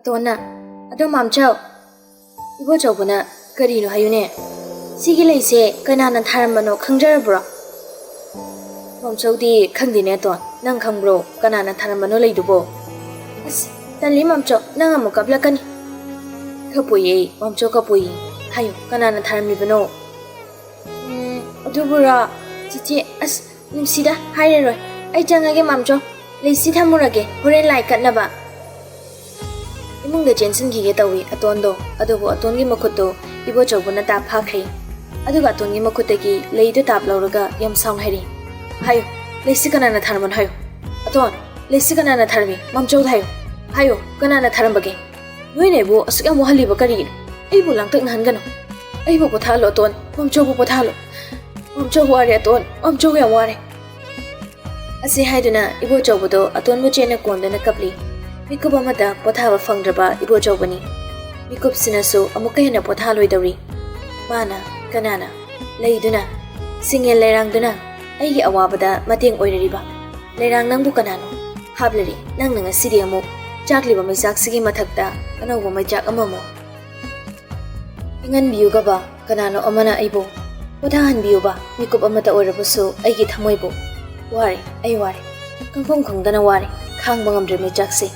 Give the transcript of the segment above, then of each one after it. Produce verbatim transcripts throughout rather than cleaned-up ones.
ꯑꯇꯣꯟꯅ, "ꯑꯗꯣ ꯃꯥꯝꯆꯧ, ꯏꯕꯣꯆꯧꯕꯅ ꯀꯔꯤꯅꯣ ꯍꯥꯏꯌꯨꯅꯦ? ꯁꯤꯒꯤ ꯂꯩꯁꯦ ꯀꯅꯥꯅ ꯊꯥꯔꯝꯕꯅꯣ ꯈꯪꯖꯔꯕ꯭ꯔꯣ?" "ꯃꯥꯝꯆꯧꯗꯤ ꯈꯪꯗꯦꯅꯦ ꯑꯇꯣꯟ, ꯅꯪ ꯈꯪꯕ꯭ꯔꯣ ꯀꯅꯥꯅ ꯊꯥꯔꯝꯕꯅꯣ ꯂꯩꯗꯨꯕꯣ?" "ꯑꯁ, ꯇꯜꯂꯤ ꯃꯥꯝꯆꯧ, ꯅꯪ ꯑꯃꯨꯛ ꯀꯞꯂꯛꯀꯅꯤ꯫" "ꯀꯞꯄꯣꯏꯌꯦ ꯃꯥꯝꯆꯧ, ꯀꯞꯄꯣꯏꯌꯦ꯫ ꯍꯥꯏꯌꯨ, ꯀꯅꯥꯅ ꯊꯥꯔꯝꯃꯤꯕꯅꯣ?" "ꯎꯝ, ꯑꯗꯨꯕꯨꯔꯣ, ꯆꯤꯆꯦ, ꯑꯁ, ꯅꯨꯡꯁꯤꯗ, ꯍꯥꯏꯔꯔꯣꯏ꯫ ꯑꯩ ꯆꯪꯉꯒꯦ ꯃꯥꯝꯆꯧ, ꯂꯩꯁꯤ ꯊꯝꯃꯨꯔꯒꯦ, ꯍꯣꯔꯦꯟ ꯂꯥꯏ ꯀꯠꯅꯕ꯫" ꯏꯃꯨꯡꯗ ꯆꯦꯟꯁꯤꯟꯈꯤꯒꯦ ꯇꯧꯏ ꯑꯇꯣꯟꯗꯣ, ꯑꯗꯨꯕꯨ ꯑꯇꯣꯟꯒꯤ ꯃꯈꯨꯠꯇꯣ ꯏꯕꯣꯆꯧꯕꯅ ꯇꯥꯞ ꯐꯥꯈ꯭ꯔꯦ꯫ ꯑꯗꯨꯒ ꯑꯇꯣꯟꯒꯤ ꯃꯈꯨꯠꯇꯒꯤ ꯂꯩꯗꯨ ꯇꯥꯞ ꯂꯧꯔꯒ ꯌꯥꯝ ꯁꯥꯎꯅ ꯍꯥꯏꯔꯤ, "ꯍꯥꯏꯌꯨ, ꯂꯩꯁꯤ ꯀꯅꯥꯅ ꯊꯥꯔꯝꯕꯅꯣ ꯍꯥꯏꯌꯨ꯫ ꯑꯇꯣꯟ, ꯂꯩꯁꯤ ꯀꯅꯥꯅ ꯊꯥꯔꯝꯃꯤ? ꯃꯥꯝꯆꯧꯗ ꯍꯥꯏꯌꯨ꯫ ꯍꯥꯏꯌꯨ, ꯀꯅꯥꯅ ꯊꯥꯔꯝꯕꯒꯦ? ꯅꯣꯏꯅ ꯑꯩꯕꯨ ꯑꯁꯨꯛ ꯌꯥꯝ ꯋꯥꯍꯜꯂꯤꯕ ꯀꯔꯤꯒꯤꯅꯣ? ꯑꯩꯕꯨ ꯂꯥꯡꯇꯛꯅꯍꯟꯒꯅꯨ꯫ ꯑꯩꯕꯨ ꯄꯣꯊꯥꯍꯜꯂꯣ ꯑꯇꯣꯟ, ꯃꯥꯝꯆꯧꯕꯨ ꯄꯣꯊꯥꯍꯜꯂꯣ꯫ ꯃꯥꯝꯆꯧ ꯋꯥꯔꯦ ꯑꯇꯣꯟ, ꯃꯥꯝꯆꯧ ꯌꯥꯝ ꯋꯥꯔꯦ꯫" ꯑꯁꯤ ꯍꯥꯏꯗꯨꯅ ꯏꯕꯣꯆꯧꯕꯗꯣ ꯑꯇꯣꯟꯕꯨ ꯆꯦꯠꯅ ꯀꯣꯟꯗꯨꯅ ꯀꯞꯂꯤ꯫ ꯃꯤꯀꯨꯞ ꯑꯃꯇ ꯄꯣꯊꯥꯕ ꯐꯪꯗ꯭ꯔꯕ ꯏꯕꯣꯆꯧꯕꯅꯤ꯫ ꯃꯤꯀꯨꯞꯁꯤꯅꯁꯨ ꯑꯃꯨꯛꯀ ꯍꯦꯟꯅ ꯄꯣꯊꯥꯍꯜꯂꯣꯏꯗꯧꯔꯤ꯫ ꯃꯥꯅ, ꯀꯅꯥꯅ? ꯂꯩꯗꯨꯅ, ꯁꯤꯡꯉꯦꯜ ꯂꯩꯔꯥꯡꯗꯨꯅ ꯑꯩꯒꯤ ꯑꯋꯥꯕꯗ ꯃꯇꯦꯡ ꯑꯣꯏꯔꯔꯤꯕ꯫ ꯂꯩꯔꯥꯡ, ꯅꯪꯕꯨ ꯀꯅꯥꯅꯣ? ꯍꯥꯞꯂꯔꯤ, ꯅꯪꯅ ꯉꯁꯤꯗꯤ ꯑꯃꯨꯛ ꯆꯥꯛꯂꯤꯕ ꯃꯩꯆꯥꯛꯁꯤꯒꯤ ꯃꯊꯛꯇ ꯑꯅꯧꯕ ꯃꯩꯆꯥꯛ ꯑꯃꯃꯨꯛ꯫ ꯏꯪꯍꯟꯕꯤꯌꯨ ꯒꯕꯥ, ꯀꯅꯥꯅꯣ ꯑꯃꯅ ꯑꯩꯕꯨ ꯄꯣꯊꯥꯍꯟꯕꯤꯌꯨꯕ, ꯃꯤꯀꯨꯞ ꯑꯃꯇ ꯑꯣꯏꯔꯕꯁꯨ ꯑꯩꯒꯤ ꯊꯃꯣꯏꯕꯨ꯫ ꯋꯥꯔꯦ, ꯑꯩ ꯋꯥꯔꯦ, ꯈꯪꯐꯝ ꯈꯪꯗꯅ ꯋꯥꯔꯦ, ꯈꯥꯡꯕ ꯉꯝꯗ꯭ꯔꯦ ꯃꯩꯆꯥꯛꯁꯦ꯫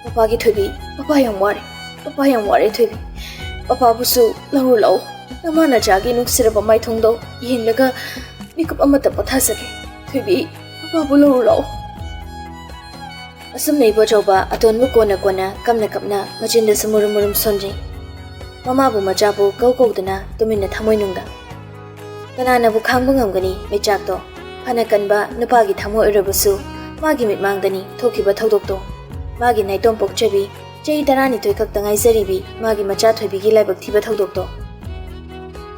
ꯄꯄꯥꯒꯤ ꯊꯣꯏꯕꯤ, ꯄꯄꯥ ꯌꯥꯝ ꯋꯥꯔꯦ, ꯄꯄꯥ ꯌꯥꯝ ꯋꯥꯔꯦ ꯊꯣꯏꯕꯤ꯫ ꯄꯄꯥꯕꯨꯁꯨ ꯂꯧꯔꯨ ꯂꯥꯛꯑꯣ, ꯅꯃꯥ ꯅꯆꯥꯒꯤ ꯅꯨꯡꯁꯤꯔꯕ ꯃꯥꯏꯊꯣꯡꯗꯣ ꯌꯦꯡꯂꯒ ꯃꯤꯀꯨꯞ ꯑꯃꯇ ꯄꯣꯊꯥꯖꯒꯦ꯫ ꯊꯣꯏꯕꯤ, ꯄꯄꯥꯕꯨ ꯂꯧꯔꯨ ꯂꯥꯛꯑꯣ꯫" ꯑꯁꯨꯝꯅ ꯏꯕꯣꯆꯧꯕ ꯑꯇꯣꯟꯕꯨ ꯀꯣꯟꯅ ꯀꯣꯟꯅ ꯀꯞꯅ ꯀꯞꯅ ꯃꯆꯤꯟꯗꯁꯨ ꯃꯨꯔꯨꯝ ꯃꯨꯔꯨꯝ ꯁꯣꯟꯖꯩ꯫ ꯃꯃꯥꯕꯨ ꯃꯆꯥꯕꯨ ꯀꯧ ꯀꯧꯗꯨꯅ ꯇꯨꯃꯤꯟꯅ ꯊꯃꯣꯏꯅꯨꯡꯗ꯫ ꯀꯅꯥꯅꯕꯨ ꯈꯥꯡꯕ ꯉꯝꯒꯅꯤ ꯃꯩꯆꯥꯛꯇꯣ? ꯐꯅ ꯀꯟꯕ ꯅꯨꯄꯥꯒꯤ ꯊꯃꯣꯏ ꯑꯣꯏꯔꯕꯁꯨ ꯃꯥꯒꯤ ꯃꯤꯠꯃꯥꯡꯗꯅꯤ ꯊꯣꯛꯈꯤꯕ ꯊꯧꯗꯣꯛꯇꯣ꯫ ꯃꯥꯒꯤ ꯅꯥꯏꯇꯣꯝ ꯄꯣꯛꯆꯕꯤ, ꯆꯍꯤ ꯇꯔꯥꯅꯤꯊꯣꯏ ꯈꯛꯇ ꯉꯥꯏꯖꯔꯤꯕꯤ ꯃꯥꯒꯤ ꯃꯆꯥ ꯊꯣꯏꯕꯤꯒꯤ ꯂꯥꯏꯕꯛ ꯊꯤꯕ ꯊꯧꯗꯣꯛꯇꯣ꯫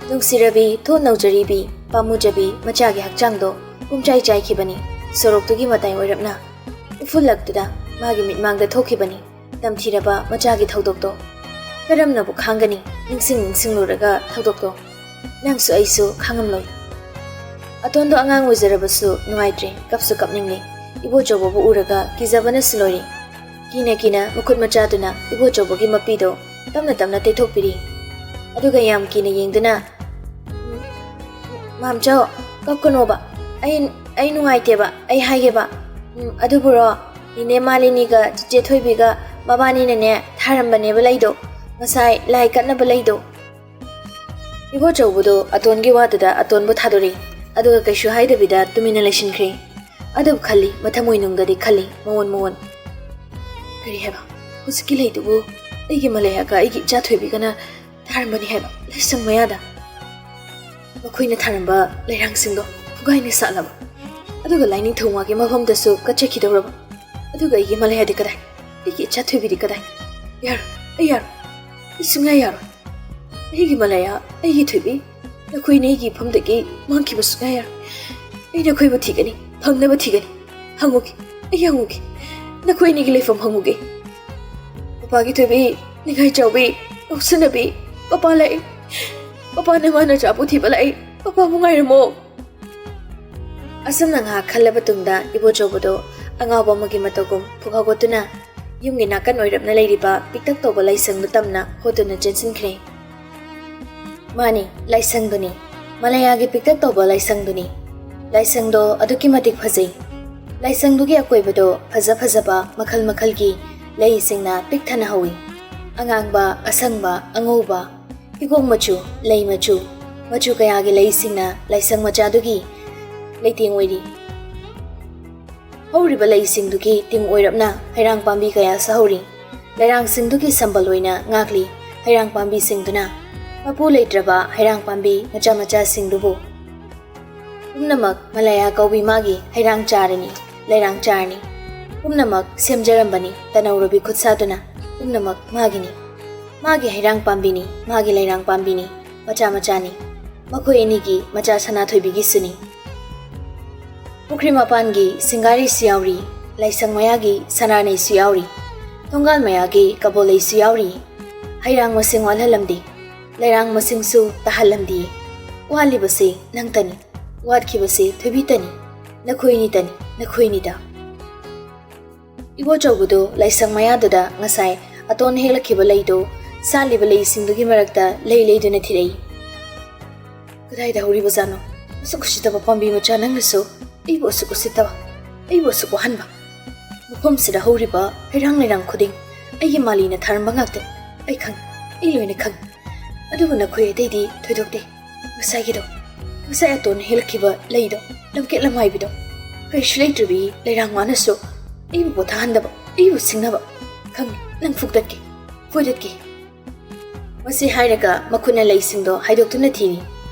ꯅꯨꯡꯁꯤꯔꯕꯤ, ꯊꯣꯠ ꯅꯧꯖꯔꯤꯕꯤ, ꯄꯥꯝꯃꯨꯖꯕꯤ ꯃꯆꯥꯒꯤ ꯍꯛꯆꯥꯡꯗꯣ ꯄꯨꯝꯆꯥꯏ ꯆꯥꯏꯈꯤꯕꯅꯤ꯫ ꯁꯣꯔꯣꯛꯇꯨꯒꯤ ꯃꯇꯥꯏ ꯑꯣꯏꯔꯞꯅ ꯎꯐꯨꯜꯂꯛꯇꯨꯗ ꯃꯥꯒꯤ ꯃꯤꯠꯃꯥꯡꯗ ꯊꯣꯛꯈꯤꯕꯅꯤ ꯇꯝꯊꯤꯔꯕ ꯃꯆꯥꯒꯤ ꯊꯧꯗꯣꯛꯇꯣ꯫ ꯀꯔꯝꯅꯕꯨ ꯈꯥꯡꯒꯅꯤ ꯅꯤꯡꯁꯤꯡ ꯅꯤꯡꯁꯤꯡꯂꯨꯔꯒ ꯊꯧꯗꯣꯛꯇꯣ? ꯅꯪꯁꯨ ꯑꯩꯁꯨ ꯈꯥꯡꯉꯝꯂꯣꯏ꯫ ꯑꯇꯣꯟꯗꯣ ꯑꯉꯥꯡ ꯑꯣꯏꯖꯔꯕꯁꯨ ꯅꯨꯡꯉꯥꯏꯇ꯭ꯔꯦ, ꯀꯞꯁꯨ ꯀꯞꯅꯤꯡꯂꯦ꯫ ꯏꯕꯣꯆꯧꯕꯕꯨ ꯎꯔꯒ ꯀꯤꯖꯕꯅꯁꯨ ꯂꯣꯏꯔꯦ꯫ ꯀꯤꯅ ꯀꯤꯅ ꯃꯈꯨꯠ ꯃꯆꯥꯗꯨꯅ ꯏꯕꯣꯆꯧꯕꯒꯤ ꯃꯄꯤꯗꯣ ꯇꯞꯅ ꯇꯞꯅ ꯇꯩꯊꯣꯛꯄꯤꯔꯤ꯫ ꯑꯗꯨꯒ ꯌꯥꯝ ꯀꯤꯅ ꯌꯦꯡꯗꯨꯅ, "ꯃꯥꯝꯆꯧ, ꯀꯞꯀꯅꯣꯕ꯫ ꯑꯩ, ꯑꯩ ꯅꯨꯡꯉꯥꯏꯇꯦꯕ, ꯑꯩ ꯍꯥꯏꯒꯦꯕ꯫ ꯎꯝ, ꯑꯗꯨꯕꯨꯔꯣ, ꯅꯦꯅꯦ ꯃꯥꯂꯤꯅꯤꯒ ꯆꯤꯆꯦ ꯊꯣꯏꯕꯤꯒ ꯃꯕꯥꯅꯤꯅꯅꯦ ꯊꯥꯔꯝꯕꯅꯦꯕ ꯂꯩꯗꯣ, ꯉꯁꯥꯏ ꯂꯥꯏ ꯀꯠꯅꯕ ꯂꯩꯗꯣ꯫" ꯏꯕꯣꯆꯧꯕꯗꯣ ꯑꯇꯣꯟꯒꯤ ꯋꯥꯗꯨꯗ ꯑꯇꯣꯟꯕꯨ ꯊꯥꯗꯣꯔꯛꯏ꯫ ꯑꯗꯨꯒ ꯀꯩꯁꯨ ꯍꯥꯏꯗꯕꯤꯗ ꯇꯨꯃꯤꯟꯅ ꯂꯩꯁꯤꯟꯈ꯭ꯔꯦ꯫ ꯑꯗꯨꯕꯨ ꯈꯜꯂꯤ, ꯃꯊꯃꯣꯏꯅꯨꯡꯗꯗꯤ ꯈꯜꯂꯤ, ꯃꯋꯣꯟ ꯃꯋꯣꯟ꯫ "ꯀꯔꯤ ꯍꯥꯏꯕ? ꯍꯧꯖꯤꯛꯀꯤ ꯂꯩꯗꯨꯕꯨ ꯑꯩꯒꯤ ꯃꯂꯩꯌꯥꯒ ꯑꯩꯒꯤ ꯏꯆꯥ ꯊꯣꯏꯕꯤꯒꯅ ꯊꯥꯔꯝꯕꯅꯤ ꯍꯥꯏꯕ, ꯂꯥꯏꯁꯪ ꯃꯌꯥꯗ?" ꯃꯈꯣꯏꯅ ꯊꯥꯔꯝꯕ ꯂꯩꯔꯥꯡꯁꯤꯡꯗꯣ ꯐꯨꯒꯥꯏꯅ ꯁꯥꯠꯂꯕ, ꯑꯗꯨꯒ ꯂꯥꯏꯅꯤꯡꯊꯧ ꯃꯥꯒꯤ ꯃꯐꯝꯗꯁꯨ ꯀꯠꯆꯈꯤꯗꯧꯔꯕ, ꯑꯗꯨꯒ ꯑꯩꯒꯤ ꯃꯂꯩꯌꯥꯗꯤ ꯀꯗꯥꯏ? ꯑꯩꯒꯤ ꯏꯆꯥ ꯊꯣꯏꯕꯤꯗꯤ ꯀꯗꯥꯏ? ꯌꯥꯔꯣꯏ, ꯑꯩ ꯌꯥꯔꯣꯏ, ꯑꯩ ꯁꯨꯡꯌꯥ ꯌꯥꯔꯣꯏ꯫ ꯑꯩꯒꯤ ꯃꯂꯩꯌꯥ, ꯑꯩꯒꯤ ꯊꯣꯏꯕꯤ, ꯅꯈꯣꯏꯅ ꯑꯩꯒꯤ ꯏꯐꯝꯗꯒꯤ ꯃꯥꯡꯈꯤꯕ ꯁꯨꯡꯌꯥ ꯌꯥꯔꯣꯏ꯫ ꯑꯩ ꯅꯈꯣꯏꯕꯨ ꯊꯤꯒꯅꯤ, ꯐꯪꯅꯕ ꯊꯤꯒꯅꯤ꯫ ꯍꯪꯉꯨꯒꯦ, ꯑꯩ ꯍꯪꯉꯨꯒꯦ, ꯅꯈꯣꯏ ꯑꯅꯤꯒꯤ ꯂꯩꯐꯝ ꯍꯪꯉꯨꯒꯦ꯫ ꯄꯄꯥꯒꯤ ꯊꯣꯏꯕꯤ, ꯅꯤꯡꯉꯥꯏ ꯆꯥꯎꯕꯤ, ꯉꯥꯎꯁꯟꯅꯕꯤ, ꯄꯄꯥ ꯂꯥꯛꯏ꯫ ꯄꯄꯥꯅ ꯃꯥ ꯅꯆꯥꯕꯨ ꯊꯤꯕ ꯂꯥꯛꯏ꯫ ꯄꯄꯥꯕꯨ ꯉꯥꯏꯔꯝꯃꯣ꯫ ꯑꯁꯨꯝꯅ ꯉꯥꯏꯍꯥꯛ ꯈꯜꯂꯕ ꯇꯨꯡꯗ ꯏꯕꯣꯆꯧꯕꯗꯣ ꯑꯉꯥꯎꯕ ꯑꯃꯒꯤ ꯃꯇꯧꯒꯨꯝ ꯄꯨꯛ ꯍꯧꯒꯠꯇꯨꯅ ꯌꯨꯝꯒꯤ ꯅꯥꯀꯟ ꯑꯣꯏꯔꯞꯅ ꯂꯩꯔꯤꯕ ꯄꯤꯛꯇꯛ ꯇꯧꯕ ꯂꯥꯏꯁꯪꯗꯨ ꯇꯝꯅ ꯍꯣꯠꯇꯨꯅ ꯆꯦꯟꯁꯤꯟꯈ꯭ꯔꯦ꯫ ꯃꯥꯅꯤ, ꯂꯥꯏꯁꯪꯗꯨꯅꯤ꯫ ꯃꯂꯩꯌꯥꯒꯤ ꯄꯤꯛꯇꯛ ꯇꯧꯕ ꯂꯥꯏꯁꯪꯗꯨꯅꯤ꯫ ꯂꯥꯏꯁꯪꯗꯣ ꯑꯗꯨꯛꯀꯤ ꯃꯇꯤꯛ ꯐꯖꯩ꯫ ꯂꯥꯏꯁꯪꯗꯨꯒꯤ ꯑꯀꯣꯏꯕꯗꯣ ꯐꯖ ꯐꯖꯕ ꯃꯈꯜ ꯃꯈꯜꯒꯤ ꯂꯩꯁꯤꯡꯅ ꯄꯤꯛ ꯊꯟꯅ ꯍꯧꯏ꯫ ꯑꯉꯥꯡꯕ, ꯑꯁꯪꯕ, ꯑꯉꯧꯕ, ꯍꯤꯒꯣꯛ ꯃꯆꯨ, ꯂꯩ ꯃꯆꯨ, ꯃꯆꯨ ꯀꯌꯥꯒꯤ ꯂꯩꯁꯤꯡꯅ ꯂꯥꯏꯁꯪ ꯃꯆꯥꯗꯨꯒꯤ ꯂꯩꯇꯦꯡ ꯑꯣꯏꯔꯤ꯫ ꯍꯧꯔꯤꯕ ꯂꯩꯁꯤꯡꯗꯨꯒꯤ ꯇꯤꯡ ꯑꯣꯏꯔꯞꯅ ꯍꯩꯔꯥꯡ ꯄꯥꯝꯕꯤ ꯀꯌꯥꯁꯨ ꯍꯧꯔꯤ꯫ ꯂꯩꯔꯥꯡꯁꯤꯡꯗꯨꯒꯤ ꯁꯝꯕꯜ ꯑꯣꯏꯅ ꯉꯥꯛꯂꯤ ꯍꯩꯔꯥꯡ ꯄꯥꯝꯕꯤꯁꯤꯡꯗꯨꯅ꯫ ꯃꯄꯨ ꯂꯩꯇ꯭ꯔꯕ ꯍꯩꯔꯥꯡ ꯄꯥꯝꯕꯤ ꯃꯆꯥ ꯃꯆꯥꯁꯤꯡꯗꯨꯕꯨ꯫ ꯄꯨꯝꯅꯃꯛ ꯃꯂꯩꯌꯥ ꯀꯧꯕꯤ ꯃꯥꯒꯤ ꯍꯩꯔꯥꯡ ꯆꯥꯔꯅꯤ, ꯂꯩꯔꯥꯡ ꯆꯥꯔꯅꯤ꯫ ꯄꯨꯝꯅꯃꯛ ꯁꯦꯝꯖꯔꯝꯕꯅꯤ ꯇꯅꯧꯔꯕꯤ ꯈꯨꯠꯁꯥꯗꯨꯅ꯫ ꯄꯨꯝꯅꯃꯛ ꯃꯥꯒꯤꯅꯤ꯫ ꯃꯥꯒꯤ ꯍꯩꯔꯥꯡ ꯄꯥꯝꯕꯤꯅꯤ, ꯃꯥꯒꯤ ꯂꯩꯔꯥꯡ ꯄꯥꯝꯕꯤꯅꯤ, ꯃꯆꯥ ꯃꯆꯥꯅꯤ꯫ ꯃꯈꯣꯏ ꯑꯅꯤꯒꯤ ꯃꯆꯥ ꯁꯅꯥꯊꯣꯏꯕꯤꯒꯤꯁꯨꯅꯤ꯫ ꯄꯨꯈ꯭ꯔꯤ ꯃꯄꯥꯟꯒꯤ ꯁꯤꯡꯒꯥꯔꯩꯁꯨ ꯌꯥꯎꯔꯤ, ꯂꯥꯏꯁꯪ ꯃꯌꯥꯒꯤ ꯁꯅꯥꯔꯩꯁꯨ ꯌꯥꯎꯔꯤ, ꯊꯣꯡꯒꯥꯜ ꯃꯌꯥꯒꯤ ꯀꯕꯣꯂꯩꯁꯨ ꯌꯥꯎꯔꯤ꯫ ꯍꯩꯔꯥꯡ ꯃꯁꯤꯡ ꯋꯥꯠꯍꯜꯂꯝꯗꯦ, ꯂꯩꯔꯥꯡ ꯃꯁꯤꯡꯁꯨ ꯇꯥꯍꯜꯂꯝꯗꯦ꯫ ꯋꯥꯠꯂꯤꯕꯁꯤ ꯅꯪꯇꯅꯤ, ꯋꯥꯠꯈꯤꯕꯁꯤ ꯊꯣꯏꯕꯤꯇꯅꯤ, ꯅꯈꯣꯏꯅꯤꯇꯅꯤ, ꯅꯈꯣꯏꯅꯤꯇ꯫ ꯏꯕꯣꯆꯧꯕꯗꯨ ꯂꯥꯏꯁꯪ ꯃꯌꯥꯗꯨꯗ ꯉꯁꯥꯏ ꯑꯇꯣꯟ ꯍꯦꯛꯂꯛꯈꯤꯕ ꯂꯩꯗꯨ ꯁꯥꯠꯂꯤꯕ ꯂꯩꯁꯤꯡꯗꯨꯒꯤ ꯃꯔꯛꯇ ꯂꯩ ꯂꯩꯗꯨꯅ ꯊꯤꯔꯛꯏ꯫ "ꯀꯗꯥꯏꯗ ꯍꯧꯔꯤꯕꯖꯥꯠꯅꯣ? ꯑꯁꯨꯛ ꯎꯁꯤꯠꯇꯕ ꯄꯥꯝꯕꯤ ꯃꯆꯥ ꯅꯪꯅꯁꯨ ꯑꯩꯕꯨ ꯑꯁꯨꯛ ꯎꯁꯤꯠꯇꯕ, ꯑꯩꯕꯨ ꯑꯁꯨꯛ ꯋꯥꯍꯟꯕ꯫ ꯃꯐꯝꯁꯤꯗ ꯍꯧꯔꯤꯕ ꯍꯩꯔꯥꯡ ꯂꯩꯔꯥꯡ ꯈꯨꯗꯤꯡ ꯑꯩꯒꯤ ꯃꯥꯂꯤꯅ ꯊꯥꯔꯝꯕ ꯉꯥꯛꯇꯅꯤ꯫ ꯑꯩ ꯈꯪꯏ, ꯑꯩ ꯂꯣꯏꯅ ꯈꯪꯏ꯫ ꯑꯗꯨꯕꯨ ꯅꯈꯣꯏ ꯑꯇꯩꯗꯤ ꯊꯣꯏꯗꯣꯛꯇꯦ꯫ ꯉꯁꯥꯏꯒꯤꯗꯣ, ꯉꯁꯥꯏ ꯑꯇꯣꯟꯅ ꯍꯦꯛꯂꯛꯈꯤꯕ ꯂꯩꯗꯣ, ꯂꯝꯀꯦꯠ ꯂꯝꯍꯥꯏꯕꯤꯗꯣ, ꯀꯔꯤꯁꯨ ꯂꯩꯇ꯭ꯔꯕꯤ ꯂꯩꯔꯥꯡ ꯃꯥꯅꯁꯨ ꯑꯩꯕꯨ ꯄꯣꯊꯥꯍꯟꯗꯕ, ꯑꯩꯕꯨ ꯁꯤꯡꯅꯕ꯫ ꯈꯪꯏ, ꯅꯪ ꯐꯨꯛꯇꯠꯀꯦ, ꯐꯣꯏꯗꯠꯀꯦ꯫" ꯃꯁꯤ ꯍꯥꯏꯔꯒ ꯃꯈꯨꯠꯅ ꯂꯩꯁꯤꯡꯗꯣ ꯍꯥꯏꯗꯣꯛꯇꯨꯅ ꯊꯤꯔꯤ꯫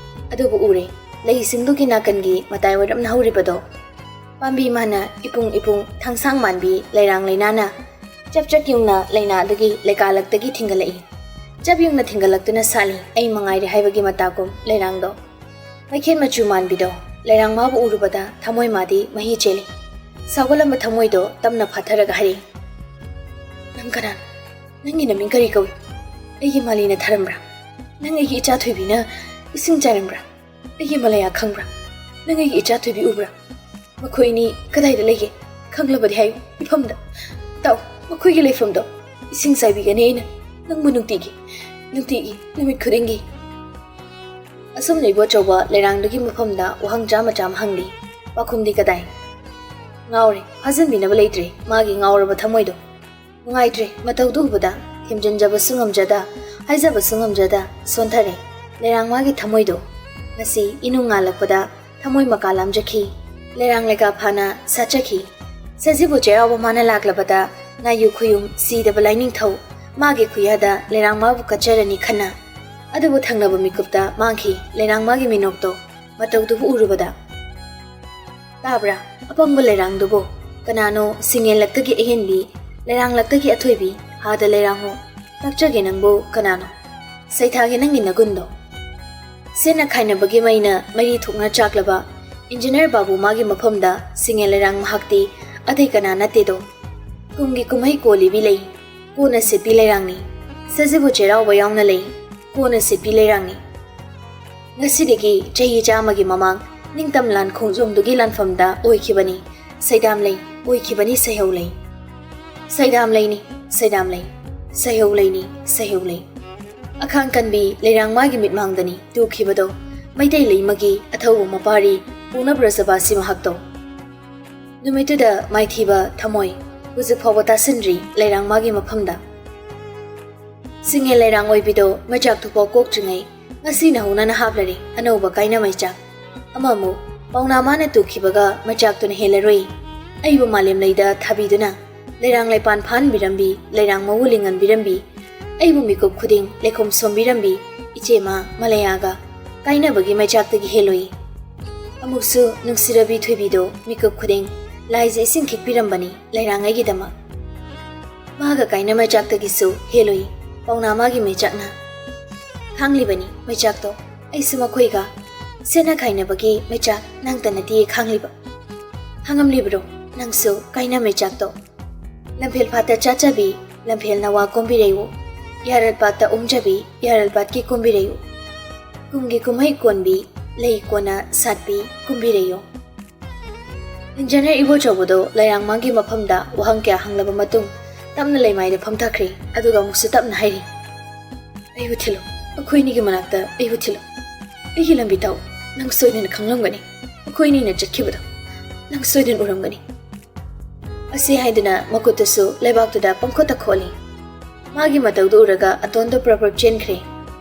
ꯑꯗꯨꯕꯨ ꯎꯔꯦ, ꯂꯩꯁꯤꯡꯗꯨꯒꯤ ꯅꯥꯀꯟꯒꯤ ꯃꯇꯥꯏ ꯑꯣꯏꯔꯞꯅ ꯍꯧꯔꯤꯕꯗꯣ ꯄꯥꯝꯕꯤ ꯃꯥꯅ ꯏꯄꯨꯡ ꯏꯄꯨꯡ ꯊꯥꯡꯁꯥꯡ ꯃꯥꯟꯕꯤ ꯂꯩꯔꯥꯡ ꯂꯩꯅꯥꯅ ꯆꯞ ꯆꯞ ꯌꯨꯡꯅ ꯂꯩꯅꯥꯗꯒꯤ ꯂꯩꯀꯥꯂꯛꯇꯒꯤ ꯊꯤꯡꯒꯠꯂꯛꯏ꯫ ꯆꯞ ꯌꯨꯡꯅ ꯊꯤꯡꯒꯠꯂꯛꯇꯨꯅ ꯁꯥꯠꯂꯤ, ꯑꯩ ꯃꯉꯥꯏꯔꯦ ꯍꯥꯏꯕꯒꯤ ꯃꯇꯥꯒꯨꯝ ꯂꯩꯔꯥꯡꯗꯣ꯫ ꯃꯩꯈꯦꯠ ꯃꯆꯨ ꯃꯥꯟꯕꯤꯗꯣ ꯂꯩꯔꯥꯡ ꯃꯥꯕꯨ ꯎꯔꯨꯕꯗ ꯊꯃꯣꯏ ꯃꯥꯗꯤ ꯃꯍꯤ ꯆꯦꯜꯂꯤ꯫ ꯁꯥꯎꯒꯠꯂꯝꯕ ꯊꯃꯣꯏꯗꯣ ꯇꯞꯅ ꯐꯥꯊꯔꯒ ꯍꯥꯏꯔꯛꯏ, "ꯅꯪ ꯀꯅꯥꯅꯣ? ꯅꯪꯒꯤ ꯅꯃꯤꯡ ꯀꯔꯤ ꯀꯧꯏ? ꯑꯩꯒꯤ ꯃꯥꯂꯤꯅ ꯊꯥꯔꯝꯕ꯭ꯔꯥ? ꯅꯪ ꯑꯩꯒꯤ ꯏꯆꯥ ꯊꯣꯏꯕꯤꯅ ꯏꯁꯤꯡ ꯆꯥꯏꯔꯝꯕ꯭ꯔꯥ? ꯑꯩꯒꯤ ꯃꯂꯌꯥ ꯈꯪꯕ꯭ꯔꯥ? ꯅꯪ ꯑꯩꯒꯤ ꯏꯆꯥ ꯊꯣꯏꯕꯤ ꯎꯕ꯭ꯔꯥ? ꯃꯈꯣꯏ ꯑꯅꯤ ꯀꯗꯥꯏꯗ ꯂꯩꯒꯦ? ꯈꯪꯂꯕꯗꯤ ꯍꯥꯏꯌꯨ, ꯏꯐꯝꯗ꯫ ꯇꯥꯎ, ꯃꯈꯣꯏꯒꯤ ꯂꯩꯐꯝꯗꯣ꯫ ꯏꯁꯤꯡ ꯆꯥꯏꯕꯤꯒꯅꯤ ꯑꯩꯅ ꯅꯪꯕꯨ ꯅꯨꯡꯇꯤꯒꯤ, ꯅꯨꯡꯇꯤꯒꯤ, ꯅꯨꯃꯤꯠ ꯈꯨꯗꯤꯡꯒꯤ꯫" ꯑꯁꯨꯝꯅ ꯏꯕꯣꯆꯧꯕ ꯂꯩꯔꯥꯡꯗꯨꯒꯤ ꯃꯐꯝꯗ ꯋꯥꯍꯪ ꯆꯥꯝꯃ ꯆꯥꯝꯃ ꯍꯪꯂꯤ꯫ ꯄꯥꯎꯈꯨꯝꯗꯤ ꯀꯗꯥꯏ? ꯉꯥꯎꯔꯦ, ꯐꯥꯖꯤꯟꯕꯤꯅꯕ ꯂꯩꯇ꯭ꯔꯦ ꯃꯥꯒꯤ ꯉꯥꯎꯔꯕ ꯊꯃꯣꯏꯗꯣ꯫ ꯅꯨꯡꯉꯥꯏꯇ꯭ꯔꯦ ꯃꯇꯧꯗꯨ ꯎꯕꯗ, ꯊꯦꯝꯖꯤꯟꯖꯕꯁꯨ ꯉꯝꯖꯗ, ꯍꯥꯏꯖꯕꯁꯨ ꯉꯝꯖꯗ ꯁꯣꯟꯊꯔꯦ ꯂꯩꯔꯥꯡ ꯃꯥꯒꯤ ꯊꯃꯣꯏꯗꯣ꯫ ꯉꯁꯤ ꯏꯅꯨꯡ ꯉꯥꯜꯂꯛꯄꯗ ꯊꯃꯣꯏ ꯃꯀꯥ ꯂꯥꯝꯖꯈꯤ꯫ ꯂꯩꯔꯥꯡ ꯂꯩꯀꯥ ꯐꯥꯅ ꯁꯥꯠꯆꯈꯤ꯫ ꯁꯖꯤꯕꯨ ꯆꯩꯔꯥꯎꯕ ꯃꯥꯅ ꯂꯥꯛꯂꯕꯗ ꯅꯥꯌꯨ ꯈꯨꯌꯨꯝ ꯁꯤꯗꯕ ꯂꯥꯏꯅꯤꯡꯊꯧ ꯃꯥꯒꯤ ꯈꯨꯌꯥꯗ ꯂꯩꯔꯥꯡ ꯃꯥꯕꯨ ꯀꯠꯆꯔꯅꯤ ꯈꯟꯅ꯫ ꯑꯗꯨꯕꯨ ꯊꯪꯅꯕ ꯃꯤꯀꯨꯞꯇ ꯃꯥꯡꯈꯤ ꯂꯩꯔꯥꯡ ꯃꯥꯒꯤ ꯃꯤꯅꯣꯛꯇꯣ ꯃꯇꯧꯗꯨꯕꯨ ꯎꯔꯨꯕꯗ꯫ "ꯇꯥꯕ꯭ꯔꯥ, ꯑꯄꯪꯕ ꯂꯩꯔꯥꯡꯗꯨꯕꯨ? ꯀꯅꯥꯅꯣ ꯁꯤꯡꯉꯦꯜꯂꯛꯇꯒꯤ ꯑꯍꯦꯟꯕꯤ, ꯂꯩꯔꯥꯡꯂꯛꯇꯒꯤ ꯑꯊꯣꯏꯕꯤ? ꯍꯥꯗ ꯂꯩꯔꯥꯡꯉꯣ, ꯇꯥꯛꯆꯒꯦ ꯅꯪꯕꯨ ꯀꯅꯥꯅꯣ? ꯁꯩꯊꯥꯒꯦ ꯅꯪꯒꯤ ꯅꯒꯨꯟꯗꯣ꯫" ꯁꯦꯠꯅ ꯈꯥꯏꯅꯕꯒꯤ ꯃꯩꯅ ꯃꯩꯔꯤ ꯊꯣꯛꯅ ꯆꯥꯛꯂꯕ ꯏꯟꯖꯤꯅꯤꯌꯔ ꯕꯥꯕꯨ ꯃꯥꯒꯤ ꯃꯐꯝꯗ ꯁꯤꯡꯉꯦꯜ ꯂꯩꯔꯥꯡ ꯃꯍꯥꯛꯇꯤ ꯑꯇꯩ ꯀꯅꯥ ꯅꯠꯇꯦꯗꯣ꯫ ꯀꯨꯝꯒꯤ ꯀꯨꯝꯍꯩ ꯀꯣꯜꯂꯤꯕꯤ ꯂꯩ, ꯀꯣꯟꯅ ꯁꯦꯠꯄꯤ ꯂꯩꯔꯥꯡꯅꯤ꯫ ꯁꯖꯤꯕꯨ ꯆꯩꯔꯥꯎꯕ ꯌꯥꯎꯅ ꯂꯩ, ꯀꯣꯟꯅ ꯁꯦꯠꯄꯤ ꯂꯩꯔꯥꯡꯅꯤ꯫ ꯉꯁꯤꯗꯒꯤ ꯆꯍꯤ ꯆꯥꯝꯃꯒꯤ ꯃꯃꯥꯡ ꯅꯤꯡꯇꯝ ꯂꯥꯟ ꯈꯣꯡꯖꯣꯝꯗꯨꯒꯤ ꯂꯥꯟꯐꯝꯗ ꯑꯣꯏꯈꯤꯕꯅꯤ ꯁꯩꯗꯥꯝ ꯂꯩ, ꯑꯣꯏꯈꯤꯕꯅꯤ ꯁꯩꯍꯧ ꯂꯩ꯫ ꯁꯩꯗꯥꯝ ꯂꯩꯅꯤ, ꯁꯩꯗꯥꯝ ꯂꯩ, ꯁꯩꯍꯧ ꯂꯩꯅꯤ, ꯁꯩꯍꯧ ꯂꯩ꯫ ꯑꯈꯥꯡ ꯀꯟꯕꯤ ꯂꯩꯔꯥꯡ ꯃꯥꯒꯤ ꯃꯤꯠꯃꯥꯡꯗꯅꯤ ꯇꯨꯈꯤꯕꯗꯣ, ꯃꯩꯇꯩ ꯂꯩꯃꯒꯤ ꯑꯊꯧꯕ ꯃꯄꯥꯔꯤ ꯄꯨꯅꯕ꯭ꯔꯖꯕꯥꯁꯤ ꯃꯍꯥꯛꯇꯣ꯫ ꯅꯨꯃꯤꯠꯇꯨꯗ ꯃꯥꯏꯊꯤꯕ ꯊꯃꯣꯏ ꯍꯧꯖꯤꯛ ꯐꯥꯎꯕ ꯇꯥꯁꯤꯟꯗ꯭ꯔꯤ ꯂꯩꯔꯥꯡ ꯃꯥꯒꯤ ꯃꯐꯝꯗ꯫ ꯁꯤꯡꯉꯦ ꯂꯩꯔꯥꯡ ꯑꯣꯏꯕꯤꯗꯣ ꯃꯩꯆꯥꯛ ꯊꯨꯐꯥꯎ ꯀꯣꯛꯇ꯭ꯔꯤꯉꯩ ꯉꯁꯤꯅ ꯍꯧꯅꯅ ꯍꯥꯞꯂꯔꯦ ꯑꯅꯧꯕ ꯀꯥꯏꯅ ꯃꯩꯆꯥꯛ꯫ ꯑꯃꯃꯨꯛ ꯄꯥꯎꯅꯥ ꯃꯥꯅ ꯇꯨꯈꯤꯕꯒ ꯃꯩꯆꯥꯛꯇꯨꯅ ꯍꯦꯜꯂꯔꯣꯏ꯫ ꯑꯩꯕꯨ ꯃꯥꯂꯦꯝ ꯂꯩꯗ ꯊꯥꯕꯤꯗꯨꯅ ꯂꯩꯔꯥꯡ ꯂꯩꯄꯥꯟ ꯐꯥꯍꯟꯕꯤꯔꯝꯕꯤ, ꯂꯩꯔꯥꯡ ꯃꯧ ꯂꯤꯡꯍꯟꯕꯤꯔꯝꯕꯤ, ꯑꯩꯕꯨ ꯃꯤꯀꯨꯞ ꯈꯨꯗꯤꯡ ꯂꯩꯈꯣꯝ ꯁꯣꯝꯕꯤꯔꯝꯕꯤ ꯏꯆꯦꯃ ꯃꯂꯌꯥꯒ ꯀꯥꯏꯅꯕꯒꯤ ꯃꯩꯆꯥꯛꯇꯒꯤ ꯍꯦꯜꯂꯣꯏ꯫ ꯑꯃꯨꯛꯁꯨ ꯅꯨꯡꯁꯤꯔꯕꯤ ꯊꯣꯏꯕꯤꯗꯣ ꯃꯤꯀꯨꯞ ꯈꯨꯗꯤꯡ ꯂꯥꯏꯖ ꯏꯁꯤꯡ ꯈꯤꯛꯄꯤꯔꯝꯕꯅꯤ ꯂꯩꯔꯥꯡ ꯑꯩꯒꯤꯗꯃꯛ꯫ ꯃꯥꯒ ꯀꯥꯏꯅ ꯃꯩꯆꯥꯛꯇꯒꯤꯁꯨ ꯍꯦꯜꯂꯣꯏ ꯄꯥꯎꯅꯥ ꯃꯥꯒꯤ ꯃꯩꯆꯥꯛꯅ꯫ ꯈꯥꯡꯂꯤꯕꯅꯤ ꯃꯩꯆꯥꯛꯇꯣ ꯑꯩꯁꯨ ꯃꯈꯣꯏꯒ꯫ ꯁꯦꯠꯅ ꯈꯥꯏꯅꯕꯒꯤ ꯃꯩꯆꯥꯛ ꯅꯪꯇ ꯅꯠꯇꯤꯌꯦ ꯈꯥꯡꯂꯤꯕ꯫ ꯈꯥꯡꯉꯝꯂꯤꯕ꯭ꯔꯣ ꯅꯪꯁꯨ ꯀꯥꯏꯅ ꯃꯩꯆꯥꯛꯇꯣ? ꯂꯝꯐꯦꯜ ꯐꯥꯠꯇ ꯆꯥꯆꯕꯤ, ꯂꯝꯐꯦꯜ ꯅꯋꯥ ꯀꯣꯝꯕꯤꯔꯩꯌꯨ꯫ ꯌꯥꯔꯜ ꯄꯥꯠꯇ ꯎꯝꯖꯕꯤ, ꯌꯥꯔꯜ ꯄꯥꯠꯀꯤ ꯀꯣꯝꯕꯤꯔꯩꯌꯨ꯫ ꯀꯨꯝꯒꯤ ꯀꯨꯝꯍꯩ ꯀꯣꯟꯕꯤ, ꯂꯩ ꯀꯣꯟꯅ ꯁꯥꯠꯄꯤ ꯀꯣꯝꯕꯤꯔꯩꯌꯨ꯫ ꯏꯟꯖꯤꯅꯤꯌꯔ ꯏꯕꯣꯆꯧꯕꯗꯣ ꯂꯩꯔꯥꯡꯃꯥꯡꯒꯤ ꯃꯐꯝꯗ ꯋꯥꯍꯪ ꯀꯌꯥ ꯍꯪꯂꯕ ꯃꯇꯨꯡ ꯇꯞꯅ ꯂꯩꯃꯥꯏꯗ ꯐꯝꯊꯈ꯭ꯔꯦ, ꯑꯗꯨꯒ ꯑꯃꯨꯛꯁꯨ ꯇꯞꯅ ꯍꯥꯏꯔꯤ, "ꯑꯩꯕꯨ ꯊꯤꯜꯂꯨ, ꯑꯩꯈꯣꯏ ꯑꯅꯤꯒꯤ ꯃꯅꯥꯛꯇ ꯑꯩꯕꯨ ꯊꯤꯜꯂꯨ꯫ ꯑꯩꯒꯤ ꯂꯝꯕꯤ ꯇꯥꯛꯎ, ꯅꯪ ꯁꯣꯏꯗꯅ ꯈꯪꯂꯝꯒꯅꯤ, ꯑꯩꯈꯣꯏ ꯑꯅꯤꯅ ꯆꯠꯈꯤꯕꯗꯣ ꯅꯪ ꯁꯣꯏꯗꯅ ꯎꯔꯝꯒꯅꯤ"꯫ ꯑꯁꯤ ꯍꯥꯏꯗꯨꯅ ꯃꯈꯨꯠꯇꯨꯁꯨ ꯂꯩꯕꯥꯛꯇꯨꯗ ꯄꯪꯈꯣꯠꯇ ꯈꯣꯠꯂꯤ꯫ ꯃꯥꯒꯤ ꯃꯇꯧꯗꯨ ꯎꯔꯒ ꯑꯇꯣꯟꯗꯣ ꯄ꯭ꯔꯞ ꯄ꯭ꯔꯞ ꯆꯦꯟꯈ꯭ꯔꯦ꯫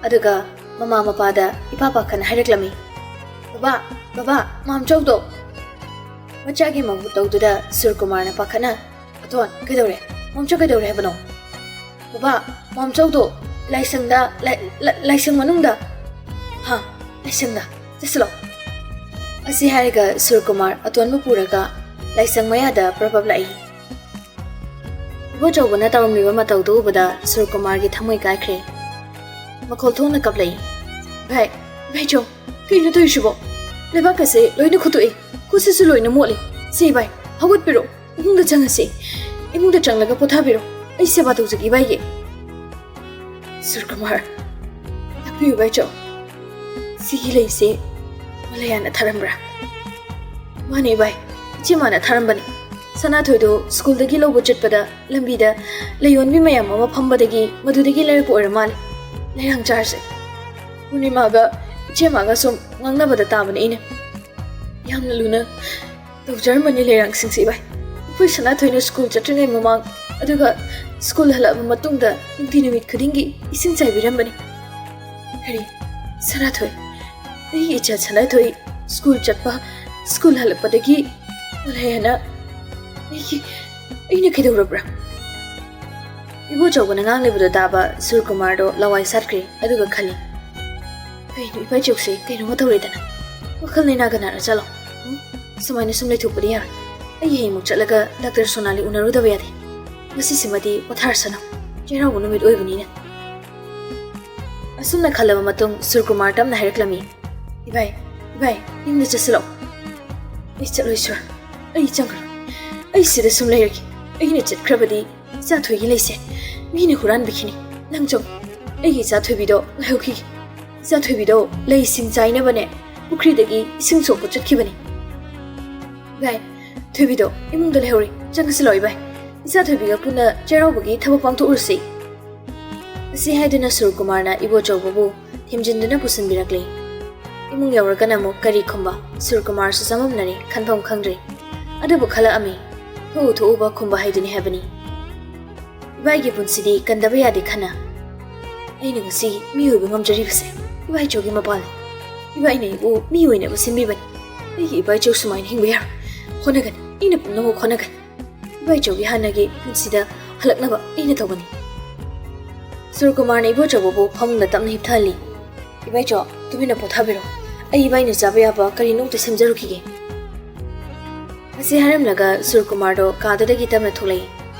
ꯑꯗꯨꯒ ꯃꯃꯥ ꯃꯄꯥꯗ ꯏꯄꯥ ꯄꯥꯈꯠꯅ ꯍꯥꯏꯔꯛꯂꯝꯃꯤ, "ꯕꯕꯥ, ꯕꯕꯥ, ꯃꯥꯝꯆꯧꯗꯣ!" ꯃꯆꯥꯒꯤ ꯃꯇꯧꯗꯨꯗ ꯁꯨꯔꯀꯨꯃꯥꯔꯅ ꯄꯥꯈꯠꯅ, "ꯑꯇꯣꯟ, ꯀꯩꯗꯧꯔꯦ? ꯃꯥꯝꯆꯧ ꯀꯩꯗꯧꯔꯦ ꯍꯥꯏꯕꯅꯣ?" "ꯕꯕꯥ, ꯃꯥꯝꯆꯧꯗꯣ ꯂꯥꯏꯁꯪꯗ, ꯂꯥꯏ-, ꯂꯥꯏ-, ꯂꯥꯏꯁꯪ ꯃꯅꯨꯡꯗ!" "ꯍꯥ, ꯂꯥꯏꯁꯪꯗ? ꯆꯠꯁꯤꯜꯂꯣ!" ꯑꯁꯤ ꯍꯥꯏꯔꯒ ꯁꯨꯔꯀꯨꯃꯥꯔ ꯑꯇꯣꯟꯕꯨ ꯄꯨꯔꯒ ꯂꯥꯏꯁꯪ ꯃꯌꯥꯗ ꯄ꯭ꯔꯞ ꯄ꯭ꯔꯞ ꯂꯥꯛꯏ꯫ ꯏꯕꯣꯆꯧꯕꯅ ꯇꯧꯔꯝꯂꯤꯕ ꯃꯇꯧꯗꯨ ꯎꯕꯗ ꯁꯨꯔꯀꯨꯃꯥꯔꯒꯤ ꯊꯃꯣꯏ ꯀꯥꯏꯈ꯭ꯔꯦ꯫ ꯃꯈꯣꯜ ꯊꯣꯛꯅ ꯀꯞꯂꯛꯏ, "ꯚꯥꯏ, ꯚꯥꯏꯆꯧ, ꯀꯩꯅꯣ ꯇꯧꯔꯤꯁꯤꯕꯣ? ꯂꯩꯕꯥꯛ ꯑꯁꯦ ꯂꯣꯏꯅ ꯈꯨꯠꯇꯣꯛꯏ, ꯈꯨꯠꯁꯤꯁꯨ ꯂꯣꯏꯅ ꯃꯣꯠꯂꯤ꯫ ꯁꯦ ꯚꯥꯏ, ꯍꯧꯒꯠꯄꯤꯔꯣ, ꯏꯃꯨꯡꯗ ꯆꯪꯉꯁꯤ꯫ ꯏꯃꯨꯡꯗ ꯆꯪꯂꯒ ꯄꯣꯊꯥꯕꯤꯔꯣ, ꯑꯩ ꯁꯦꯕꯥ ꯇꯧꯖꯒꯦ ꯚꯥꯏꯒꯤ"꯫ "ꯁꯨꯔꯀꯨꯃꯥꯔ, ꯇꯥꯛꯄꯤꯌꯨ ꯚꯥꯏꯆꯧ, ꯁꯤꯒꯤ ꯂꯩꯁꯦ ꯃꯂꯌꯥꯅ ꯊꯥꯔꯝꯕ꯭ꯔꯥ?" "ꯃꯥꯅꯦ ꯚꯥꯏ, ꯏꯆꯦ ꯃꯥꯅ ꯊꯥꯔꯝꯕꯅꯤ꯫ ꯁꯅꯥꯊꯣꯏꯗꯣ ꯁ꯭ꯀꯨꯜꯗꯒꯤ ꯂꯧꯕ ꯆꯠꯄꯗ ꯂꯝꯕꯤꯗ ꯂꯩꯌꯣꯟꯕꯤ ꯃꯌꯥꯝ ꯑꯃ ꯐꯝꯕꯗꯒꯤ ꯃꯗꯨꯗꯒꯤ ꯂꯩꯔꯛꯄ ꯑꯣꯏꯔ ꯃꯥꯜꯂꯦ꯫ ꯂꯩꯔꯥꯡ ꯆꯥꯔꯁꯦ꯫ ꯄꯨꯔꯅꯤꯃꯥꯒ ꯏꯆꯦꯃꯥꯒ ꯁꯨꯝ ꯉꯥꯡꯅꯕꯗ ꯇꯥꯕꯅꯦ ꯑꯩꯅ꯫ ꯌꯥꯝꯅ ꯂꯨꯅ ꯇꯧꯖꯔꯝꯕꯅꯤ ꯂꯩꯔꯥꯡꯁꯤꯡꯁꯦ ꯏꯕꯥꯏ꯫ ꯑꯩꯈꯣꯏ ꯁꯅꯥꯊꯣꯏꯅ ꯁ꯭ꯀꯨꯜ ꯆꯠꯇ꯭ꯔꯤꯉꯩ ꯃꯃꯥꯡ, ꯑꯗꯨꯒ ꯁ꯭ꯀꯨꯜ ꯍꯜꯂꯛꯑꯕ ꯃꯇꯨꯡꯗ ꯅꯨꯡꯇꯤ ꯅꯨꯃꯤꯠ ꯈꯨꯗꯤꯡꯒꯤ ꯏꯁꯤꯡ ꯆꯥꯏꯕꯤꯔꯝꯕꯅꯤ꯫ ꯀꯔꯤ? ꯁꯅꯥꯊꯣꯏ? ꯑꯩꯒꯤ ꯏꯆꯥ ꯁꯅꯥꯊꯣꯏ ꯁ꯭ꯀꯨꯜ ꯆꯠꯄ, ꯁ꯭ꯀꯨꯜ ꯍꯜꯂꯛꯄꯗꯒꯤ ꯂꯩ ꯍꯥꯏꯅ ꯑꯩꯒꯤ, ꯑꯩꯅ ꯀꯩꯗꯧꯔꯕ꯭ꯔꯥ? ꯏꯕꯣꯆꯧꯕꯅ ꯉꯥꯡꯂꯤꯕꯗꯨ ꯇꯥꯕ ꯁꯨꯔꯀꯨꯃꯥꯔꯗꯣ ꯂꯋꯥꯏ ꯁꯥꯠꯈ꯭ꯔꯦ, ꯑꯗꯨꯒ ꯈꯜꯂꯤ, "ꯀꯩꯅꯣ ꯏꯕꯥꯏꯆꯧꯁꯦ ꯀꯩꯅꯣꯝꯃ ꯇꯧꯔꯦꯗꯅ? ꯋꯥꯈꯜ ꯂꯩꯅꯥꯒ ꯅꯥꯔ ꯆꯠꯂꯣ꯫ ꯎꯝ? ꯁꯨꯃꯥꯏꯅ ꯁꯨꯝ ꯂꯩꯊꯣꯛꯄꯗꯤ ꯌꯥꯔꯣꯏ꯫ ꯑꯩ ꯍꯌꯦꯡꯃꯨꯛ ꯆꯠꯂꯒ ꯗꯥꯛꯇꯔ ꯁꯣꯅꯥꯂꯤ ꯎꯅꯔꯨꯗꯕ ꯌꯥꯗꯦ꯫ ꯉꯁꯤꯁꯤꯃꯗꯤ ꯄꯣꯊꯥꯔꯁꯅꯨ꯫ ꯆꯩꯔꯥꯎꯕ ꯅꯨꯃꯤꯠ ꯑꯣꯏꯕꯅꯤꯅ꯫" ꯑꯁꯨꯝꯅ ꯈꯜꯂꯕ ꯃꯇꯨꯡ ꯁꯨꯔꯀꯨꯃꯥꯔ ꯇꯞꯅ ꯍꯥꯏꯔꯛꯂꯝꯃꯤ, "ꯏꯕꯥꯏ, ꯏꯕꯥꯏ, ꯌꯨꯝꯗ ꯆꯠꯁꯤꯜꯂꯛꯑꯣ꯫" "ꯑꯩ ꯆꯠꯂꯣꯏ ꯁꯨꯔ, ꯑꯩ ꯆꯪꯉꯔꯣꯏ꯫ ꯑꯩ ꯁꯤꯗ ꯁꯨꯝ ꯂꯩꯔꯒꯦ꯫ ꯑꯩꯅ ꯆꯠꯈ꯭ꯔꯕꯗꯤ ꯏꯆꯥ ꯊꯣꯏꯒꯤ ꯂꯩꯁꯦ ꯃꯤꯅ ꯍꯨꯔꯥꯟꯕꯤꯈꯤꯅꯤ꯫ ꯅꯪ ꯆꯪꯉꯣ꯫ ꯑꯩꯒꯤ ꯏꯆꯥ ꯊꯣꯏꯕꯤꯗꯣ ꯂꯩꯍꯧꯈꯤꯒꯦ꯫ ꯏꯆꯥ ꯊꯣꯏꯕꯤꯗꯣ ꯂꯩꯁꯤꯡ ꯆꯥꯏꯅꯕꯅꯦ ꯄꯨꯈ꯭ꯔꯤꯗꯒꯤ ꯏꯁꯤꯡ ꯁꯣꯛꯄ ꯆꯠꯈꯤꯕꯅꯤ꯫ ꯏꯕꯥꯏ, ꯊꯣꯏꯕꯤꯗꯣ ꯏꯃꯨꯡꯗ ꯂꯩꯍꯧꯔꯤ꯫ ꯆꯪꯉꯁꯤꯂꯣ ꯏꯕꯥꯏ꯫ ꯏꯆꯥ ꯊꯣꯏꯕꯤꯒ ꯄꯨꯟꯅ ꯆꯩꯔꯥꯎꯕꯒꯤ ꯊꯕꯛ ꯄꯥꯡꯊꯣꯛꯎꯔꯁꯤ꯫" ꯑꯁꯤ ꯍꯥꯏꯗꯨꯅ ꯁꯨꯔꯀꯨꯃꯥꯔꯅ ꯏꯕꯣꯆꯧꯕꯕꯨ ꯊꯦꯝꯖꯤꯟꯗꯨꯅ ꯄꯨꯁꯤꯟꯕꯤꯔꯛꯂꯦ꯫ ꯏꯃꯨꯡ ꯌꯧꯔꯒꯅ ꯑꯃꯨꯛ ꯀꯔꯤ ꯈꯨꯝꯕ? ꯁꯨꯔꯀꯨꯃꯥꯔꯁꯨ ꯆꯃꯝꯅꯔꯦ, ꯈꯟꯐꯝ ꯈꯪꯗ꯭ꯔꯦ꯫ ꯑꯗꯨꯕꯨ ꯈꯜꯂꯛꯑꯝꯃꯤ, ꯊꯣꯛꯎ ꯊꯣꯛꯎꯕ ꯈꯨꯝꯕ ꯍꯥꯏꯗꯨꯅꯤ ꯍꯥꯏꯕꯅꯤ꯫ ꯏꯕꯥꯏꯒꯤ ꯄꯨꯟꯁꯤꯗꯤ ꯀꯟꯗꯕ ꯌꯥꯗꯦ ꯈꯟꯅ ꯑꯩꯅ ꯉꯁꯤ ꯃꯤ ꯑꯣꯏꯕ ꯉꯝꯖꯔꯤꯕꯁꯦ ꯏꯕꯥꯏꯆꯧꯒꯤ ꯃꯄꯥꯜꯅꯤ꯫ ꯏꯕꯥꯏꯅ ꯑꯩꯕꯨ ꯃꯤ ꯑꯣꯏꯅꯕ ꯁꯦꯝꯕꯤꯕꯅꯤ꯫ ꯑꯩꯒꯤ ꯏꯕꯥꯏꯆꯧ ꯁꯨꯃꯥꯏꯅ ꯍꯤꯡꯕ ꯌꯥꯔꯣꯏ꯫ ꯍꯣꯠꯅꯒꯅꯤ, ꯑꯩꯅ ꯄꯨꯝꯅꯃꯛ ꯍꯣꯠꯅꯒꯅꯤ꯫ ꯏꯕꯥꯏꯆꯧꯒꯤ ꯍꯥꯟꯅꯒꯤ ꯄꯨꯟꯁꯤꯗ ꯍꯜꯂꯛꯅꯕ ꯑꯩꯅ ꯇꯧꯒꯅꯤ꯫ ꯁꯨꯔꯀꯨꯃꯥꯔꯅ ꯏꯕꯣꯆꯧꯕꯕꯨ ꯐꯃꯨꯡꯗ ꯇꯞꯅ ꯍꯤꯞꯊꯍꯜꯂꯤ꯫ "ꯏꯕꯥꯏꯆꯧ, ꯇꯨꯃꯤꯟꯅ ꯄꯣꯊꯥꯕꯤꯔꯣ꯫ ꯑꯩ ꯏꯕꯥꯏꯅ ꯆꯥꯕ ꯌꯥꯕ ꯀꯔꯤꯅꯣꯝꯇ ꯁꯦꯝꯖꯔꯨꯈꯤꯒꯦ꯫" ꯑꯁꯤ ꯍꯥꯏꯔꯝꯂꯒ ꯁꯨꯔꯀꯨꯃꯥꯔꯗꯣ ꯀꯥꯗꯨꯗꯒꯤ ꯇꯞꯅ ꯊꯣꯛꯂꯛꯏ꯫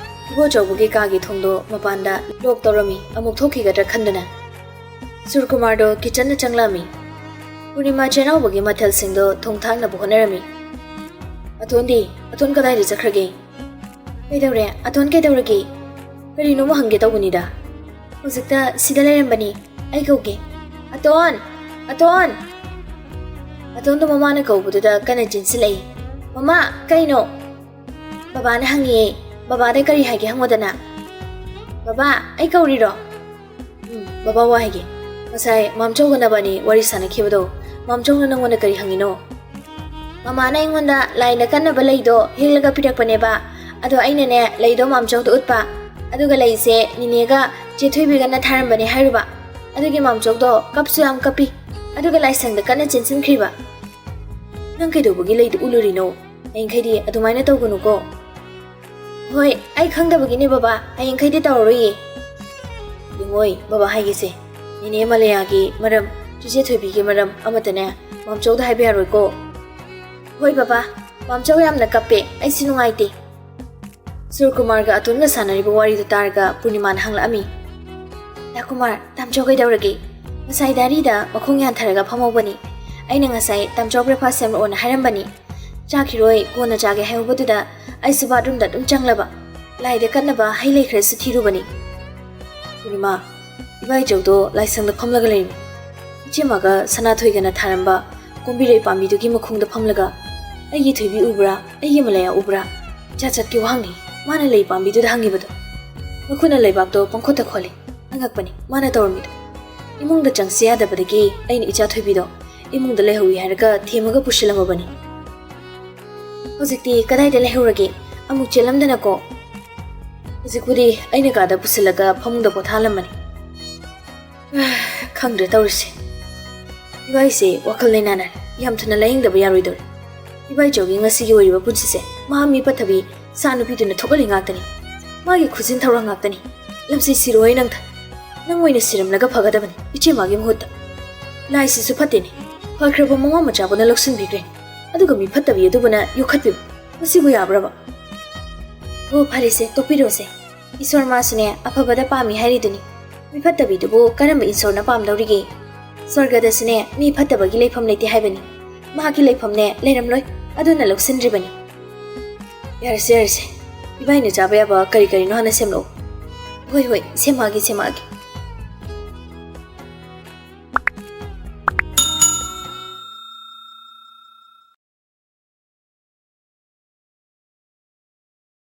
ꯏꯕꯣꯆꯧꯕꯒꯤ ꯀꯥꯒꯤ ꯊꯣꯡꯗꯣ ꯃꯄꯥꯟꯗ ꯂꯣꯛ ꯇꯧꯔꯝꯃꯤ, ꯑꯃꯨꯛ ꯊꯣꯛꯈꯤꯒꯗ꯭ꯔꯥ ꯈꯟꯗꯨꯅ꯫ ꯁꯨꯔꯀꯨꯃꯥꯔꯗꯣ ꯀꯤꯆꯟꯗ ꯆꯪꯂꯛꯑꯝꯃꯤ꯫ ꯄꯨꯔꯅꯤꯃꯥ ꯆꯩꯔꯥꯎꯕꯒꯤ ꯃꯊꯦꯜꯁꯤꯡꯗꯣ ꯊꯣꯡ ꯊꯥꯛꯅꯕ ꯍꯣꯠꯅꯔꯝꯃꯤ꯫ "ꯑꯇꯣꯟꯗꯤ? ꯑꯇꯣꯟ ꯀꯗꯥꯏꯗ ꯆꯠꯈ꯭ꯔꯒꯦ?" "ꯀꯩꯗꯧꯔꯦ? ꯑꯇꯣꯟ ꯀꯩꯗꯧꯔꯒꯦ?" "ꯀꯔꯤꯅꯣꯃ ꯍꯪꯒꯦ ꯇꯧꯕꯅꯤꯗ꯫ ꯍꯧꯖꯤꯛꯇ ꯁꯤꯗ ꯂꯩꯔꯝꯕꯅꯤ꯫ ꯑꯩ ꯀꯧꯒꯦ꯫ ꯑꯇꯣꯟ! ꯑꯇꯣꯟ!" ꯑꯇꯣꯟꯗꯣ ꯃꯃꯥꯅ ꯀꯧꯕꯗꯨꯗ ꯀꯟꯅ ꯆꯦꯟꯁꯤꯜꯂꯛꯏ꯫ "ꯃꯃꯥ, ꯀꯩꯅꯣ?" ꯕꯕꯥꯅ ꯍꯪꯉꯤꯌꯦ꯫ ꯕꯕꯥꯗ ꯀꯔꯤ ꯍꯥꯏꯒꯦ ꯍꯪꯉꯣꯗꯅ꯫ "ꯕꯕꯥ, ꯑꯩ ꯀꯧꯔꯤꯔꯣ?" "ꯎꯝ, ꯕꯕꯥ ꯋꯥ ꯍꯥꯏꯒꯦ꯫ ꯉꯁꯥꯏ ꯃꯥꯝꯆꯧꯒ ꯅꯕꯥꯅꯤ ꯋꯥꯔꯤ ꯁꯥꯟꯅꯈꯤꯕꯗꯣ, ꯃꯥꯝꯆꯧꯅ ꯅꯪꯉꯣꯟꯗ ꯀꯔꯤ ꯍꯪꯉꯤꯅꯣ?" "ꯃꯃꯥꯅ ꯑꯩꯉꯣꯟꯗ ꯂꯥꯏꯗ ꯀꯠꯅꯕ ꯂꯩꯗꯣ ꯍꯦꯛꯂꯒ ꯄꯤꯔꯛꯄꯅꯦꯕ꯫ ꯑꯗꯣ ꯑꯩꯅꯅꯦ, ꯂꯩꯗꯣ ꯃꯥꯝꯆꯧꯗ ꯎꯠꯄ꯫ ꯑꯗꯨꯒ ꯂꯩꯁꯦ ꯅꯤꯅꯦꯒ ꯆꯦ ꯊꯣꯏꯕꯤꯒꯅ ꯊꯥꯔꯝꯕꯅꯦ ꯍꯥꯏꯔꯨꯕ꯫ ꯑꯗꯨꯒꯤ ꯃꯥꯝꯆꯧꯗꯣ ꯀꯞꯁꯨ ꯌꯥꯝ ꯀꯞꯄꯤ꯫ ꯑꯗꯨꯒ ꯂꯥꯏꯁꯪꯗ ꯀꯟꯅ ꯆꯦꯟꯁꯤꯟꯈ꯭ꯔꯤꯕ꯫" "ꯅꯪ ꯀꯩꯗꯧꯕꯒꯤ ꯂꯩꯗꯨ ꯎꯠꯂꯨꯔꯤꯅꯣ? ꯍꯌꯦꯡꯈꯩꯗꯤ ꯑꯗꯨꯃꯥꯏꯅ ꯇꯧꯒꯅꯨꯀꯣ꯫" "ꯍꯣꯏ, ꯑꯩ ꯈꯪꯗꯕꯒꯤꯅꯦ ꯕꯕꯥ, ꯍꯌꯦꯡꯈꯩꯗꯤ ꯇꯧꯔꯔꯣꯏꯌꯦ꯫" "ꯌꯦꯡꯉꯣꯏ ꯕꯕꯥ ꯍꯥꯏꯒꯦꯁꯦ, ꯅꯦꯅꯦ ꯃꯂꯌꯥꯒꯤ ꯃꯔꯝ, ꯆꯤꯆꯦ ꯊꯣꯏꯕꯤꯒꯤ ꯃꯔꯝ ꯑꯃꯠꯇꯅꯦ ꯃꯥꯝꯆꯧꯗ ꯍꯥꯏꯕ ꯌꯥꯔꯣꯏꯀꯣ꯫" "ꯍꯣꯏ ꯕꯕꯥ, ꯃꯥꯝꯆꯧ ꯌꯥꯝꯅ ꯀꯞꯄꯦ, ꯑꯩꯁꯨ ꯅꯨꯡꯉꯥꯏꯇꯦ꯫" ꯁꯨꯔꯀꯨꯃꯥꯔꯒ ꯑꯇꯣꯟꯒ ꯁꯥꯟꯅꯔꯤꯕ ꯋꯥꯔꯤꯗꯨ ꯇꯥꯔꯒ ꯄꯨꯔꯅꯤꯃꯥꯅ ꯍꯪꯂꯛꯑꯝꯃꯤ꯫ "ꯗꯥ ꯀꯨꯃꯥꯔ, ꯇꯥꯝꯆꯧ ꯀꯩꯗꯧꯔꯒꯦ? ꯉꯁꯥꯏ ꯗꯥꯏꯔꯤꯗ ꯃꯈꯣꯡ ꯌꯥꯟꯊꯔꯒ ꯐꯝꯍꯧꯕꯅꯤ꯫ ꯑꯩꯅ ꯉꯁꯥꯏ ꯇꯥꯝꯆꯧ breakfast ꯁꯦꯝꯂꯛꯑꯣꯅ ꯍꯥꯏꯔꯝꯕꯅꯤ꯫ ꯆꯥꯈꯤꯔꯣꯏ, ꯀꯣꯟꯅ ꯆꯥꯒꯦ ꯍꯥꯏꯍꯧꯕꯗꯨꯗ ꯑꯩꯁꯨ bathroomꯗ ꯑꯗꯨꯝ ꯆꯪꯂꯕ꯫ ꯂꯥꯏꯗ ꯀꯠꯅꯕ ꯍꯩ ꯂꯩ ꯈꯔꯁꯨ ꯊꯤꯔꯨꯕꯅꯤ꯫" "ꯄꯨꯔꯅꯤꯃꯥ, ꯏꯕꯥꯏꯆꯧꯗꯣ ꯂꯥꯏꯁꯪꯗ ꯐꯝꯂꯒ ꯂꯩꯔꯤ꯫ ꯏꯆꯦꯃꯒ ꯁꯅꯥꯊꯣꯏꯒꯅ ꯊꯥꯔꯝꯕ ꯀꯣꯝꯕꯤꯔꯩ ꯄꯥꯝꯕꯤꯗꯨꯒꯤ ꯃꯈꯣꯡꯗ ꯐꯝꯂꯒ, 'ꯑꯩꯒꯤ ꯊꯣꯏꯕꯤ ꯎꯕ꯭ꯔꯥ? ꯑꯩꯒꯤ ꯃꯂꯌꯥ ꯎꯕ꯭ꯔꯥ?' ꯏꯆꯥ ꯆꯠꯀꯤ ꯋꯥꯍꯪꯅꯤ ꯃꯥꯅ ꯂꯩ ꯄꯥꯝꯕꯤꯗꯨꯗ ꯍꯪꯉꯤꯕꯗꯣ꯫ ꯃꯈꯨꯠꯅ ꯂꯩꯕꯥꯛꯇꯣ ꯄꯪꯈꯣꯠꯇ ꯈꯣꯠꯂꯤ꯫ ꯑꯉꯛꯄꯅꯤ ꯃꯥꯅ ꯇꯧꯔꯝꯃꯤꯗꯣ꯫ ꯏꯃꯨꯡꯗ ꯆꯪꯁꯤ ꯌꯥꯗꯕꯗꯒꯤ ꯑꯩꯅ ꯏꯆꯥ ꯊꯣꯏꯕꯤꯗꯣ ꯏꯃꯨꯡꯗ ꯂꯩꯍꯧꯏ ꯍꯥꯏꯔꯒ ꯊꯦꯝꯃꯒ ꯄꯨꯁꯤꯜꯂꯝꯃꯕꯅꯤ꯫ ꯍꯧꯖꯤꯛꯇꯤ ꯀꯗꯥꯏꯗ ꯂꯩꯍꯧꯔꯒꯦ? ꯑꯃꯨꯛ ꯆꯦꯜꯂꯝꯗꯅꯀꯣ꯫" "ꯍꯧꯖꯤꯛꯄꯨꯗꯤ ꯑꯩꯅ ꯀꯥꯗ ꯄꯨꯁꯤꯜꯂꯒ ꯐꯃꯨꯡꯗ ꯄꯣꯊꯥꯍꯜꯂꯝꯕꯅꯤ꯫" "ꯈꯪꯗ꯭ꯔꯦ ꯇꯧꯔꯤꯁꯦ꯫ ꯏꯕꯥꯏꯁꯦ ꯋꯥꯈꯜ ꯂꯩꯅꯥꯅ ꯌꯥꯝ ꯊꯨꯅ ꯂꯥꯌꯦꯡꯗꯕ ꯌꯥꯔꯣꯏꯗꯧꯔꯤ꯫ ꯏꯕꯥꯏꯆꯧꯒꯤ ꯉꯁꯤꯒꯤ ꯑꯣꯏꯔꯤꯕ ꯄꯨꯟꯁꯤꯁꯦ ꯃꯍꯥ ꯃꯤ ꯐꯠꯇꯕꯤ ꯏꯆꯥ ꯅꯨꯄꯤꯗꯨꯅ ꯊꯣꯛꯍꯜꯂꯤ ꯉꯥꯛꯇꯅꯤ꯫ ꯃꯥꯒꯤ ꯈꯨꯖꯤꯟ ꯊꯧꯔꯥꯡ ꯉꯥꯛꯇꯅꯤ꯫ ꯂꯝꯆꯩ ꯁꯤꯔꯣꯏ ꯅꯪꯗ꯫ ꯅꯪ ꯑꯣꯏꯅ ꯁꯤꯔꯝꯂꯒ ꯐꯒꯗꯕꯅꯤ ꯏꯆꯦ ꯃꯥꯒꯤ ꯃꯍꯨꯠꯇ꯫ ꯂꯥꯏꯁꯤꯁꯨ ꯐꯠꯇꯦꯅꯦ꯫ ꯐꯈ꯭ꯔꯕ ꯃꯃꯥ ꯃꯆꯥꯕꯨꯅ ꯂꯧꯁꯤꯟꯕꯤꯈ꯭ꯔꯦ꯫ ꯑꯗꯨꯒ ꯃꯤ ꯐꯠꯇꯕꯤ ꯑꯗꯨꯕꯨꯅ ꯌꯣꯛꯈꯠꯄꯤꯕ꯫ ꯃꯁꯤꯕꯨ ꯌꯥꯕ꯭ꯔꯕ?" "ꯍꯣ, ꯐꯔꯦꯁꯦ, ꯇꯣꯛꯄꯤꯔꯣꯁꯦ꯫ ꯏꯁꯣꯔ ꯃꯥꯁꯨꯅꯦ ꯑꯐꯕꯗ ꯄꯥꯝꯃꯤ ꯍꯥꯏꯔꯤꯗꯨꯅꯤ꯫ ꯃꯤ ꯐꯠꯇꯕꯤꯗꯨꯕꯨ ꯀꯔꯝꯕ ꯏꯁꯣꯔꯅ ꯄꯥꯝꯗꯧꯔꯤꯒꯦ? ꯁ꯭ꯋꯔꯒꯗꯁꯨꯅꯦ ꯃꯤ ꯐꯠꯇꯕꯒꯤ ꯂꯩꯐꯝ ꯂꯩꯇꯦ ꯍꯥꯏꯕꯅꯤ꯫ ꯃꯍꯥꯛꯀꯤ ꯂꯩꯐꯝꯅꯦ ꯂꯩꯔꯝꯂꯣꯏ꯫ ꯑꯗꯨꯅ ꯂꯧꯁꯤꯟꯗ꯭ꯔꯤꯕꯅꯤ꯫" "ꯌꯥꯔꯦꯁꯦ, ꯌꯥꯔꯦꯁꯦ꯫ ꯏꯕꯥꯏꯅ ꯆꯥꯕ ꯌꯥꯕ ꯀꯔꯤ ꯀꯔꯤꯅꯣ ꯍꯥꯟꯅ ꯁꯦꯝꯂꯛꯑꯣ꯫" "ꯍꯣꯏ, ꯍꯣꯏ, ꯁꯦꯝꯃꯛꯑꯒꯦ, ꯁꯦꯝꯃꯛꯑꯒꯦ꯫